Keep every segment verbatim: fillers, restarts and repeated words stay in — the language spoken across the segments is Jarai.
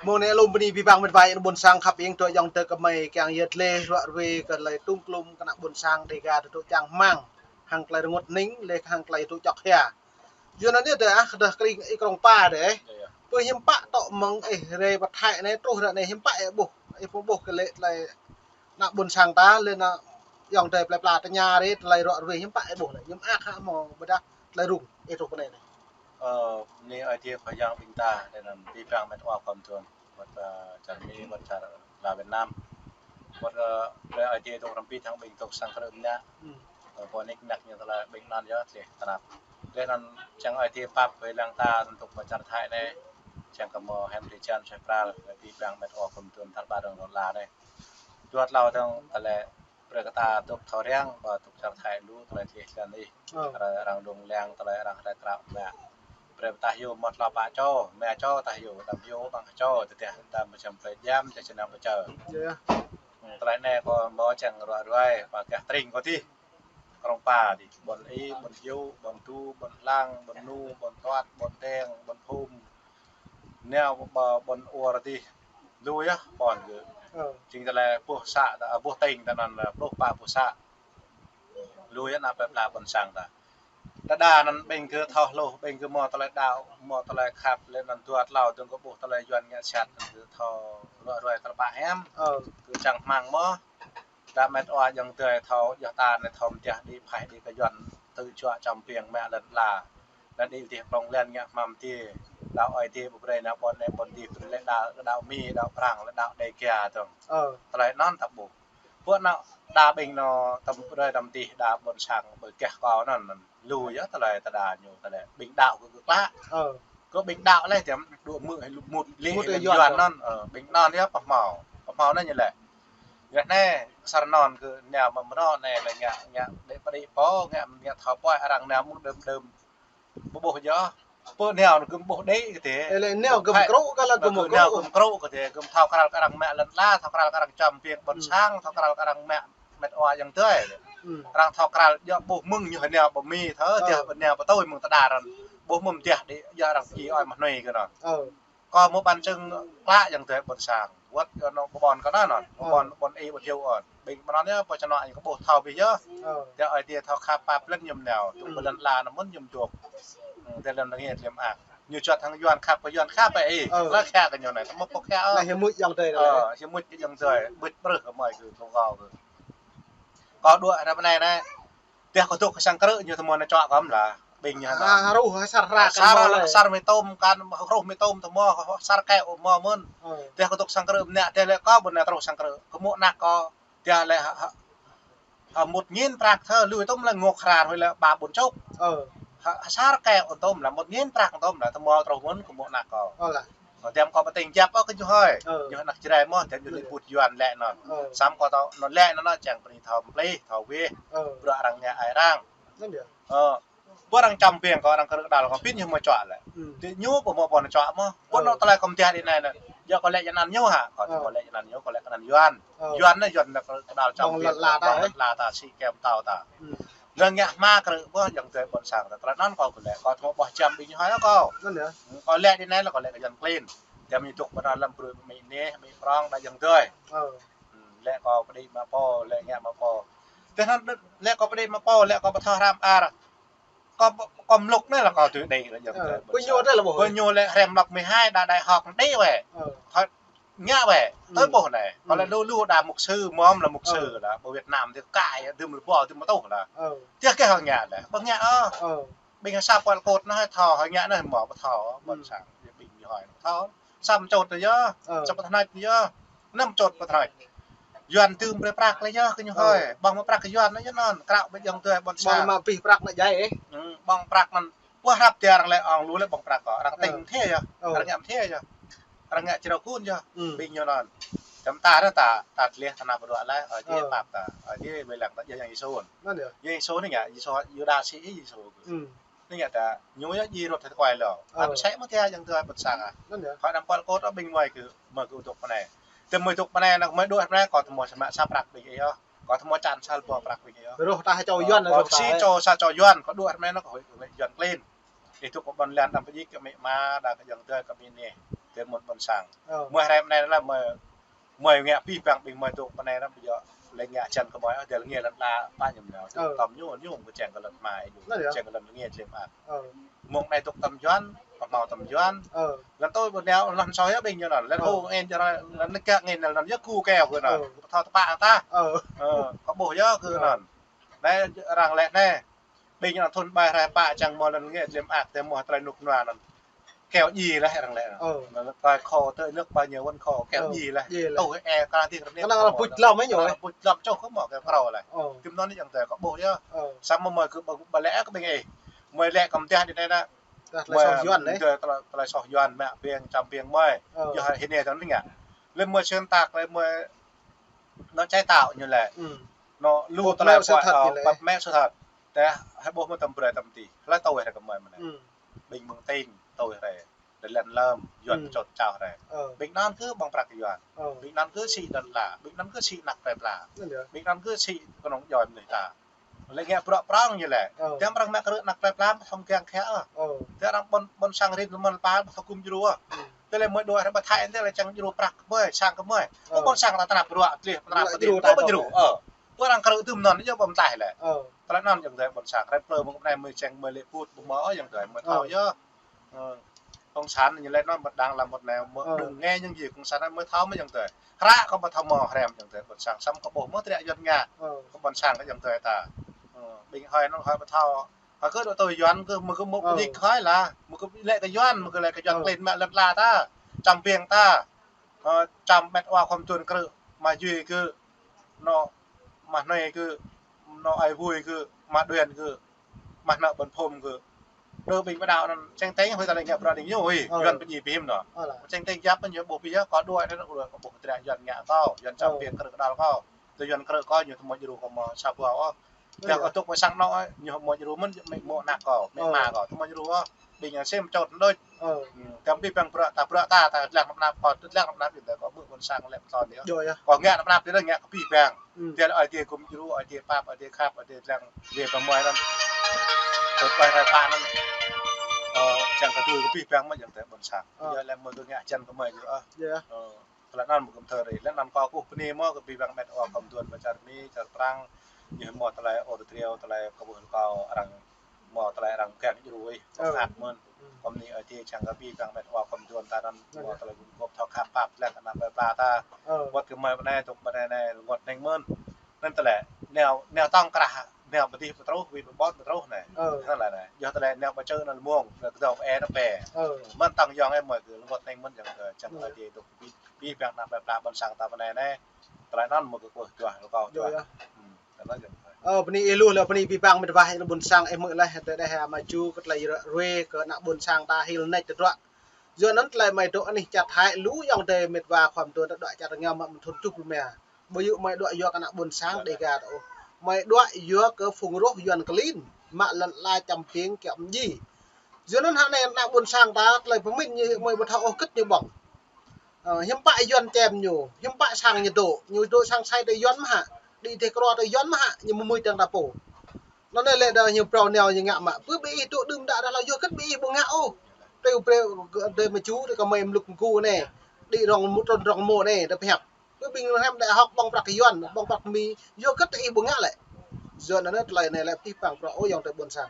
Mơ̆ng anai lŏm bơni abih bang met wa ƀôn sang khăp ing tơ ayŏng adơi kơmơi kiăng yơh lĕ ruă ruê kơ tơlơi tŭng klŭm kơ ană ƀôn sang Dêga tơdŏ čang hmang hăng tơlơi rơngot hning lĕ hăng tơlơi tơdŏ čŏk hia. Yua anŭn yơh dêh ah kơdơh kring ih krong pa dêh. Pơ hiư̆m pă tŏ mơ̆ng ih rai pơ Thái anai truh ră anai hiư̆m pă ih ƀuh, ih pơƀuh kơ lĕ tơlơi ană ƀôn sang ta lĕ ană ayŏng adơi plơi pla tơña rai tơlơi ruă ruê hiư̆m pă ih ƀuh lĕ hiư̆m ăt hă mơ̆ ƀôdah tơlơi rŭng ih truh pơ anai. Ơ, bơni Ơi Adai Khua Yang ƀing ta, lĕ anŭn abih bang met wa khŏm tuôm. Wơ̆t, ơ, čar Mi, wơ̆t čar la Việt Nam. Wơ̆t, ơ, lĕ Ơi Adai dŏ hrŏm abih hăng ƀing dŏ sang krư̆ mơnă. Ơ, pô nik nak ñu tơlơi ƀing anŭn yơh tlĕ tơnap. Lĕ anŭn čang Ơi Adai pap wai lăng ta anŭn dŏ pơ čar Thái anai. Čang kơ mơ̆ hem tri čan sui pral, abih bang met wa khŏm tuôm tal ba dơ̆ng lŏn la anai. Dua tlâo dơ̆ng tơlơi brơi kơ ta dŏ thâo răng, ƀă dŏ čar Thái lu tơlơi tlĕ tlan ih. Arăng, arăng lông lăng tơlơi arăng rai krao mă. Brơi ta hyu mơ̆t lŏ pă čô, mă čô ta hyu, đăm hyu ƀăng čô, tơdah ta mơčăm plơi jam, čơ čơnam pơčơ. Tơlơi anai kơ mơ̆ čang ruă ruai, pă gah tring kơ tih. Krong pa tih, ƀôn ih, ƀôn hyu, ƀôn tu, ƀôn lăng, ƀôn nu, ƀôn tuăt, ƀôn teng, ƀôn phum. Nao ƀơ ƀôn ur tih, lu yơh ƀôn gơ̆. Jing tơlơi ƀuh să ta, ƀuh tring ta anŭn, pluh pă ƀuh să. Lu yơh ană plơi pla ƀôn sang ta. Đơđa anŭn ƀing gơ̆ thâo hluh, ƀing gơ̆ mơ̆ tơlơi đaŏ, mơ̆ tơlơi khăp, lĕ anŭn dua tlâo dơ̆ng kơ ƀuh tơlơi Yuan ngă sat, gơ̆ thâo ruă ruai tơlơi pă hiam. Gơ̆ čang hmang mơ̆. Đa met wa ayŏng adơi thâo, yơh ta anai thâo mơtiah đĭ phaih đĭ kơ Yuan tŭ čuă čăm piêng mă lŏn la. Lŏn đĭ tih prong lĕ ngă hmam tih. Đaŏ Ơi Adai ƀu brơi nao ƀôn anai ƀôn tih, brơi lĕ đaŏ, đaŏ Mi, đaŏ Prang, lĕ đaŏ Dêga dơ̆ng. Tơlơi anŭn ta ƀuh. Pơ anŭn đa ƀing anŭn tơm brơi tơm tih đa ƀôn sang ƀơi gah kâo anŭn, anŭn lu yơh tơlơi ta đa ñu tơlơi ƀing đaŏ kơ kơ klă. Kơ ƀing đaŏ lĕ tiăm dŏ mơ̆ hĭ lu mŭt lĕ hĭ lĕ Yuan anŭn, ƀing anŭn yơh pơhmâo. Pơhmâo anŭn ñu lĕ. Yơh anai, asar anŭn kơ nao mơ̆ mơnŏ anai lĕ ngă, ngă đĕ pơđĭ pô, ngă, ngă thâo pô arăng nao mŭt đơm đơm. Ƀu ƀuh yơh. Pơ nao anŭn gơ̆m ƀuh đĕ kơ tih. Ê, lĕ nao gơ̆m krŭ kơ lĕ gơ̆m nao krŭ. Gơ̆m krŭ kơ tih, gơ̆m thâo krăl kơ arăng mă lŏn la, thâo krăl kơ arăng čăm piêng ƀôn sang, thâo krăl kơ arăng mă met wa ayŏng adơi. Arăng thâo krăl yơh ƀuh mơ̆ng ñu nao ƀơ Mi thơ, tih pơ nao pơtui mơ̆ng tơđa arăng. Ƀuh mơ̆ng tih đĭ yơh arăng pơjing ơi mơnuih kơ anŭn. Kơ mơ̆ ƀan čơ̆ng klă ayŏng adơi ƀôn sang. Wơ̆t kơ anŭn ƀôn kơ anŭn, ƀôn, ƀôn ih ƀôn hyu anŭn. Ƀing ƀôn anŭn yơh, pơ čơnŏ ñu kơ ƀuh thâo bih yơh. Tơlơi Ơi Adai thâo khăp pap lĕ ñu nao. Tŭ ƀơi lŏn la anŭn mơ̆n ñu dŏ. Tơlơi anŭn ngă tơlơi mơak. Ñu čuăt hăng Yuan khăp kơ Yuan khăp ih. Lă khăp kơ ñu anai, tơmơ̆ pơk khăp. Anai hiư̆m mŭt ayŏng adơi. Hiư̆m mŭt ayŏng adơi. Ƀuh brơi kơ mơi kơ kâo kơ. Kâo dŏ ră anai anai. Tơdah kâo dŏ kơ sang krư̆ ñu tơmơ̆ nao čuă kơ mơ̆ lah. Ƀing ñu hă. Hruh asar hră kơ mơ̆ lĕ. Asar mơtôm kăn, hruh mơtôm tơmơ̆, asar kĕ mơ̆ mơ̆n. Tơdah kâo dŏ sang krư̆ mơnă, tơdah lĕ kâo ƀu nao truh sang krư̆. Kơ mơ̆ anăk kâo, tơdah lĕ hă, hă, hă mŭt ngĭn prăk thơ, lui tôm lĕ ngŏ hrar hui lĕ ba ƀôn čŏk. Hă, asar kĕ ôn tôm lĕ mŭt ngĭn prăk ôn tôm lĕ tơmơ̆ truh mơ̆n kơ mơ̆ anăk kâo. Kâo tiăm kâo pơtĭng jăp ôh kơ ñu hơi. Ñu anăk Jrai mơ̆, tiăm ñu lĕ ƀut Yuan lĕ anŭn. Samơ̆ kâo thâo anŭn lĕ anŭn, anŭn čang bơni thâo mơplih, thâo wih. Bruă arăng ngă ai arăng. Ơ, ƀu arăng čăm piêng kâo, arăng krư̆ đăl kâo pĭn ñu mơ̆ čuă lĕ. Tơ ñu ƀu mơ̆ ƀôn čuă mơ̆. Ƀu anŭn tơlơi kâo mơtiah đĭ anai anŭn. Yua kâo lĕ jơnăn ñu hă. Kâo ƀu lĕ jơnăn ñu, kâo lĕ jơnăn Yuan. Yuan anai Yuan anai krư̆ đăl čăm piêng. Ƀôn lŏn la ta, ƀôn lŏn la ta, si kem tâo ta. Lĕ ngă hmua krư̆ ƀuh ayŏng adơi ƀôn sang ta. Tơlơi anŭn kâo kơ lĕ, kâo tơmơ̆ ƀuh čăm ƀing ñu hơi kâo. Kâo lĕ đĭ anai lĕ kâo lĕ kơ Yuan klin. Tiăm ñu dŏ ƀơi anŭn lăm brơi Mi neh, Mi prong đa ayŏng adơi. Lĕ kâo pơđĭ mă pô, lĕ ngă mă pô. Tơdah anŭn lĕ kâo pơđĭ mă pô, lĕ kâo pơthâo hrăm ar. Kâo, kâo mlŭk anai lĕ kâo tui đĭ lĕ ayŏng adơi ƀôn sang. Kơ ñu lĕ lĕ ƀuh. Kơ ñu lĕ hrăm lăp Mi hai đa đại học đĭ wĕ. Thâo ngă wĕ, tui ƀuh anai. Kâo lĕ lu lu đa mục sư, mơ̆m lĕ mục sư lĕ, ƀơi Việt Nam tih kai, dưm lĕ ƀuh, dưm mơtuh lĕ. Tih kơ hăng ngă lĕ, ƀu ngă ôh. Ƀing hă sa pol kot anai thâo, hăng ngă anai mơ̆ ƀu thâo, ƀôn sang, ƀing ñu hơi thâo. Sa mơčôt tơ yơh, sa pơthâo anai tơ yơh, năm mơčôt pơthâo anai. Yuan dưm brơi prăk lĕ yơh kơ ñu hơi. Ƀơ̆ng mă prăk kơ Yuan anai yơh anŭn, krao ƀơi ayŏng adơi ƀôn sang. Ƀơ̆ng mă pih prăk anai jai ih. Ƀơ̆ng prăk anŭn. Ƀuh hrăp tơlơi arăng lĕ ong lu lĕ ƀơ̆ng prăk kâo, arăng tĭng mơthia yơh. Arăng ngă mơthia yơh. Arăng ngă črâo kun yơh. Ƀing ñu anŭn. Tơm ta anŭn ta, ta tleh ta nao pơđuaĭ lĕ, Ơi Adai pap ta. Ơi Adai wai lăng ta, yua Yang Yêsu. Yang Yêsu anai ngă, Yêsu, Yuđa sĭ Yêsu. Anai ngă ta, ñu yơh djai rơ̆t tơkuai lŏ. Ăt pơsĕ mơ̆ tơlơi ayŏng adơi ƀôn sang ah. Khŏm năm pol kot ôh ƀing mơi kơ, mơi kơ dŏ pơ anai. Tơm mơi dŏ pơ anai anŭn mơi dŏ pơ anai kâo tơmơ̆ sa mă sa prăk ƀing ih yơh. Kâo tơmơ̆ čan sa lơbô prăk ƀing ih yơh. Rơ̆ ta čô Yuan. Kâo si čô sa čô Yuan, kâo dŏ pơ anai anŭn kâo huĭ kơ Yuan klin. Ih dŏ pơ ƀôn lan đăm pơjing kơ Mi ama, đa kơ ayŏng adơi kơ Mi neh. Tơlơi mơ̆n ƀôn sang. Ơ. Mơi hrơi anai lĕ mơi, mơi ngă pih pang ƀing mơi tŭ pơ anai lĕ ƀu djơ̆ lĕ ngă čan kơ mơi, tơlơi ngă lŏn ala pă ñu mơ̆n. Ơ. Tơm ñu, ñu kơ čang kơ lŏn hmua, ñu čang kơ lŏn ngă čem ak. Ơ. Mơ̆ng anai tŭ tơm Yuan, pơhmâo tơm Yuan. Ơ. Lŏn tui ƀu nao, lŏn soh yơh ƀing ñu anŭn. Lŏn ơ. Hô en jơrai, lŏn nơ̆k ngă anŭn, lŏn yơh ku keo kơ anŭn. Ơ. Pơthâo tơpă ta. Ơ. Ơ, kơ ƀuh yơh kơ anŭn. Anai arăng lĕ anai. Ƀing ñu anŭn thun ƀai rai pă čang mơ̆ lŏn ngă čem ak, tơmơ̆ tơlơi nuk nua anŭn. Keo djai laih arăng lĕ. Ơ. Anŭn tơlơi khô tơlơi nước ƀai ñu wơ̆n khô, keo djai laih. Djai laih. Tui ê kra tih rơnĕ. Kơnơ̆ng arăng puč lăm ih ñu. Arăng puč lăm čoh kơ mơ̆ keo krô laih. Ơ. Tơm anŭn yơh jang tơlơi kơ ƀuh yơh. Ơ. Samơ̆ mơi kơ ƀu, ƀu lĕ kơ ƀing ih. Mơi lĕ kơ mơdeh dih anai nă. Tơlơi soh Yuan anai. Tơlơi, tơlơi soh Yuan mă ƀing, čăm ƀing mơi. Ơ. Yơh hĭ anai tơlơi ngă. Lĕ mơi sơng tak lĕ mơi anŭn čai tao ñu lĕ. Anŭn lu tơlơi pơmĕ sơthăt. Pơmĕ sơthăt. Tơdah hơbôh mơ̆ tơm brơi tơm tih. Hlơi tui hrơi kơ mơi mơ̆n anai. Ƀing mơ̆ng tĭng tui hrơi. Tơlơi lăm, Yuan pơčot čao hrơi. Ơ. Ƀing anŭn kơ ƀơ̆ng prăk Yuan. Ơ. Ƀing anŭn kơ sĭ lŏn ala. Ƀing anŭn kơ sĭ anăp plơi pla. Anŭn yơh. Ƀing anŭn kơ sĭ kơnơ̆ng djuai mơnuih ta. Lĕ ngă bruă prŏng ñu lĕ. Ơ. Tơdah arăng mă krư̆ anăp plơi pla, thâo kiăng khă. Ơ. Tơdah arăng ƀôn, ƀôn sang rin mơ̆n pă, thâo gum djru. Tơlơi mơi đuaĭ hră ƀă Thái tơlơi čang djru prăk kơ mơi, sang kơ mơi. Ơ. Ƀôn sang ta tơnap bruă, tlih tơnap ƀơdin, ta ƀơdjru. Ơ. Ƀu arăng krư̆ tơm anŭn yơh ƀơ̆ng taih lĕ. Ơ. Tơlơi anŭn jang tơlơi ƀôn sang. Hrơi plơi mơ̆ng anai mơi čang mơi lĕ put ƀu mơ̆ yơh jang tơlơi mơi thâo yơh. Ơ. Cộng sản ñu lĕ anŭn mơ̆ đang làm một nẻo mơ̆ đơ̆ng ngă ñu jing cộng sản mơi thâo mơ̆ jang tơlơi. Hră kơ ƀu thâo mơ̆ hrăm jang tơlơi ƀôn sang. Samơ̆ kơ ƀuh mơ̆ tơlơi Yuan ngă. Ơ. Kơ ƀôn sang kơ jang tơlơi ta. Ơ. Ƀing hơi anŭn hơi ƀu thâo. Hơi kơ dŏ tui Yuan kơ mơ̆ kơ mơ̆ ƀu dik hơi lah. Mơ̆ kơ lĕ kơ Yuan, mơ̆ kơ lĕ kơ Yuan klin mă lŏn ala ta. Čăm ƀing ta. Ơ, čăm met wa khŏm tuan krư̆. Mă jui kơ. Anŭn mă hnơi kơ. Anŭn ai vui kơ. Mă đuan kơ. Mă anăp ƀôn phôm kơ. Đơ ƀing ƀu đaŏ anŭn čang tĕng hơi tơlơi ngă bruă đing ñu hơi. Ơ. Yuan pơdjai pơhim anŭn. Ơ lah. Čang tĕng jăp anŭn ñu ƀuh pih yơh kơ đuaĭ anŭn kơ ƀuh tơlơi Yuan ngă kơ. Yuan čăm ƀing krư̆ kơdal kơ. Tơlơi Yuan krư̆ kơ ñu tơmơi djru kơ mơ̆ sa ƀuah. Tơdah kơ tŭk mơi sang anŭn, ñu mơi djru mơ̆n, mĕ mŏ anăp kơ, mĕ ama kơ, tơmơi djru, ƀing ñu sem čot đôč. Ơ. Tơm pih pang bruă ta, bruă ta, ta lăng anăp kơ, ta lăng anăp kơ, kơ mơ̆ ƀôn sang lĕ pơtô anai. Yơh, yơh. Kơ ngă anăp anăp anai ngă kơ pih pang. Tơdah ai tiê gum djru, ai tiê pap, ai tiê khăp, ai tiê lăng, wĕ pơmơi anŭn. Tơpai rai pă anŭn. Ơ, čang kơ tui kơ pih pang mơ̆ jang tơlơi ƀôn sang. Ơ. Yơh lĕ mơi kơ ngă čan kơ mơi yơh. Yơh. Ơ. Tơlơi anŭn mơ̆ kơ mơthơ rai. Lĕ anŭn kâo kơkuh bơni mơ̆ kơ abih bang met wa khŏm tuan pơ čar Mi, čar Prang. Ñu hmâo tơlơi auditorium, tơlơi kơ ƀuh kâo arăng hmâo tơlơi arăng kiăng djru ih. Ơ. Kơ mơ̆n. Kơ mơ̆n anai ơi ti čang kơ abih bang met wa khŏm tuan ta anŭn hmâo tơlơi gum gôp thâo khăp pap lĕ kơ anăp plơi pla ta. Ơ. Wơ̆t kơ mơi bơnai tŭk bơnai anai rơngot hning mơ̆n. Anŭn tơlơi nao, nao tŏng krah. Nao pơdih pơtruh, wĭt pơƀut pơtruh anai. Ơ. Anŭn lĕ anai. Yơh tơlơi nao pơčơ anŭn mơ̆ng, kơ dŏ pơ e anŭn pĕ. Ơ. Mơ̆n tŏng yŏng ih mơi kơ rơngot hning mơ̆n jang tơlơi čang kơ ơi ti tŭk abih bang anăp plơi pla ƀôn sang ta bơnai anai. Tơlơi anŭn mơ̆ kơ kơkuh tuah, kơ kâo tuah. Yơh, yơh. Ơ, bơni ih lu lĕ bơni abih bang met wa ƀôn sang ih mơ̆ lĕ tơdah mă ču kơ tơlơi ră ruai kơ anăp ƀôn sang ta hil nač tơdruă. Yua anŭn tơlơi mơi dŏ anih čar Thái lu yŏng tơi met wa khŏm tuan ta dŏ čar rơngiao mă mơ̆n thun čuh pluh mia. Ƀu djơ̆ mơi dŏ yua kơ anăp ƀôn sang Đêga ta ôh. Mơi dŏ yua kơ phung roh Yuan klin. Mă lŏn ala čăm ƀing kiăng mơdjai. Yua anŭn hă anai anăp ƀôn sang ta tơlơi pơmĭn ñu mơi ƀu thâo ôh kơ̆t ñu ƀơ̆ng. Ơ, hiư̆m pă Yuan čem ñu, hiư̆m pă sang ñu dŏ, ñu dŏ sang sai tơ Yuan mơ̆ hă, đĭ tơ krô tơ Yuan mơ̆ hă, ñu mơmưi tơng ta pô. Anŭn anai lĕ đa ñu phrâo nao ñu ngă mă. Pơ ƀing ih dŏ đưm đă đa hlâo yua kơ̆t ƀing ih ƀu ngă ôh. Prêu prêu, đơi mă ču, đơi kơ mơi mlŭk mgu anai. Đĭ rŏng mŭt rŏng mô anai, đa pơhiăp. Pơ ƀing rơhem đa hŏk ƀơ̆ng prăk Yuan, ƀơ̆ng prăk Mi, yua kơ̆t ih ƀu ngă lĕ. Yua anŭn tơlơi anai lĕ pih pang prŏ ôh yŏng tơi ƀôn sang.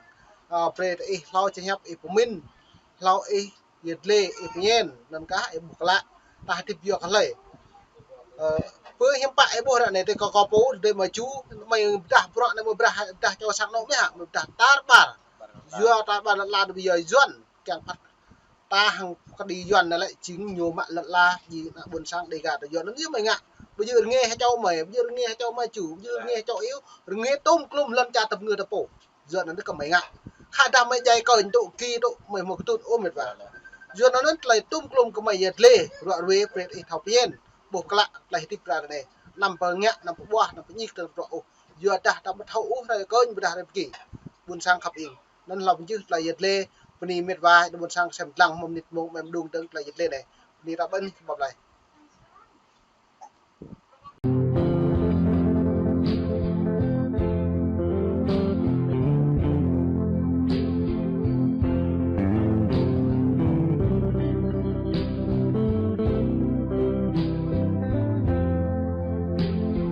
Ơ, prê tơ ih hlâo čơhiăp ih pơmĭn, hlâo ih yơh dlê ih pơñen, anŭn kah ih ƀuh klă, tah hơdip yua kơ hlơi. Ơ, pơ hiư̆m pă ih ƀuh ră anai tơ kơ kâo pô, tơ mơi ču, mơi pơdah bruă anai mơi pơdah, pơdah čô sang anŏ mơi hă, mơi pơdah tar ƀar. Yua tar ƀar lŏn ala tơ ƀu yua Yuan, kiăng phat. Ta hăng kơđi Yuan anai lĕ jing ñu mă lŏn ala, jing anăp ƀôn sang Đêga tơ Yuan anŭn yơh mơi ngă. Ƀu djơ̆ rơngiă hơčâo mơi, ƀu djơ̆ rơngiă hơčâo mơi ču, ƀu djơ̆ rơngiă hơčâo iu, rơngiă tŭm klum lŏn čar tơpơngư ta pô. Yua anŭn kơ mơi ngă. Khă dah mơi djai kơnh tŭ ki tŭ mơi hmâo kơtŭt ôh met wa. Yua anŭn tơlơi tŭm klum kơ mơi yơh dlê, ră ruai prê ih thâo pơhiăp. Ƀuh klă tơlơi hơdip ră anai. Anăm pơngă, anăm pơƀuah, anăm pơñik tơlơi bruă ôh. Yua dah ta ƀu thâo ôh hrơi kơnh ƀu dah hrơi pơki. Ƀôn sang khăp ing. Anŭn hlâo pơjưh tơlơi yơh dlê, bơni met wa, đa ƀôn sang sem dlăng mơ̆ mơnit mông mơ̆m đung dơ̆ng tơlơi yơh dlê anai. Bơni ta ƀơ̆n, bye bye.